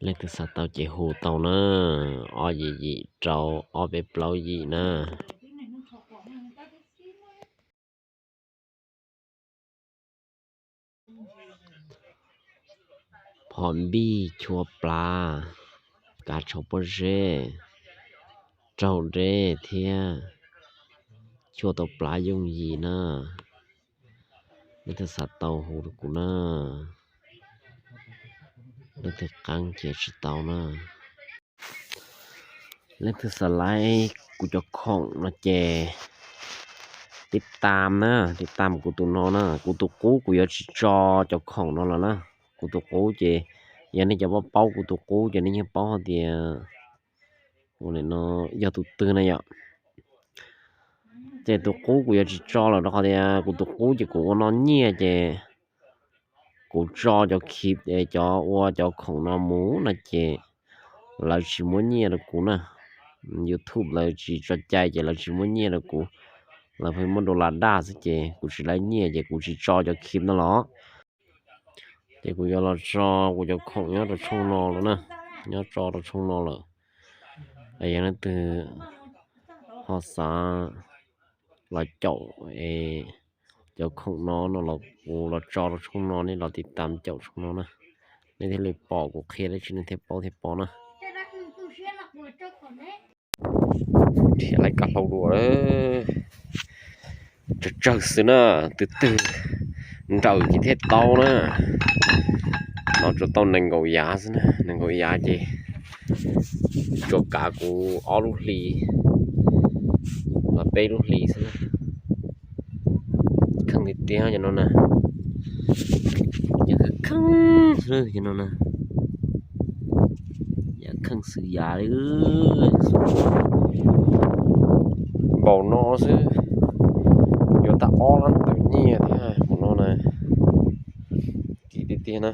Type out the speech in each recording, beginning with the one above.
Leej twg xav tau ces hu tau na, ob yim yim rau ob peb plaub yim na. Phom npij chua plav, kav tshauv pob zeb, raug dej thiab chua tau plav yooj yim na. Leej twg xav tau hu rau kuv na, leej twg qeeb ces tsis tau na. Leej twg xav laib kuv cov khoom no ces tib tam na, tib tam kuv tus no na, kuv tus qub kuv yuav tsis tso cov khoom no lawm na. Kuv tus qub ces yog nej cov paub paub kuv tus qub ces nej yeej paub hais tias ua li no yog tus twg na yom. Ces tus qub kuv yuav tsis tso lawm rau qhov tias kuv tus qub ces kuv ua noj nyiaj ces kuv tso cov khib, cov ua cov khoom no mus no ces lawv tsis muab nyiaj rau kuv na. YouTube lawv tsis tso cai ces lawv tsis muab nyiaj rau kuv, lawv pheej muab dollar daj xwb ces kuv tsis laib nyiaj ces kuv tsis tso cov khib no los. Ces kuv yuav los tso kuv cov khoom nyob rau tshooj no lawm na, nyob tso rau tshooj no lawm. Yog leej twg ho xav los caum es cov khoom no no los kuv los tso rau tshooj no, nej los tiv tam caum tshooj no na, nej thiaj li pom kuv qhia dab tsi nej thiaj paub thiaj pom na. Nrhiav laij kav hlau dua, tsawg tsawg xwb na, twg twg nrawm ces thiaj tau na. No tsuas tau nees nkaum yav xwb na, nees nkaum yav ces tsuas kav kuv ob lub hlis los peb lub hlis xwb na. Kheej tiag tiag cov no na, yam kheej xwb cov no na, yam kheej xwm yam li. Npaum no xwb yuav tag ob lab tawm nyiaj thiab mus no na. Kim tiag tiag na.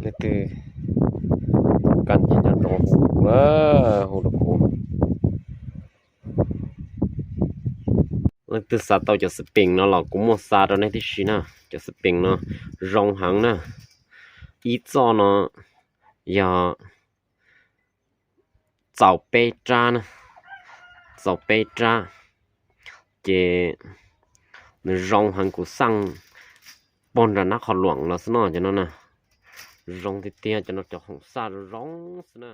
Leej twg kam ces nco ntsoov hu, hu rau kuv. Leej twg xav tau cov xab peem no los kuv muaj xa rau nej tib si na. Cov xab peem no zoo heev na. Ib txoj no yog txaus peb rab na, txaus peb rab. Ces nws zoo heev, kuv xaj pog nram nab qhov luam los xwb no cov no na. Zoo tiag tiag, cov no cov khoom xaj zoo zoo xwb na.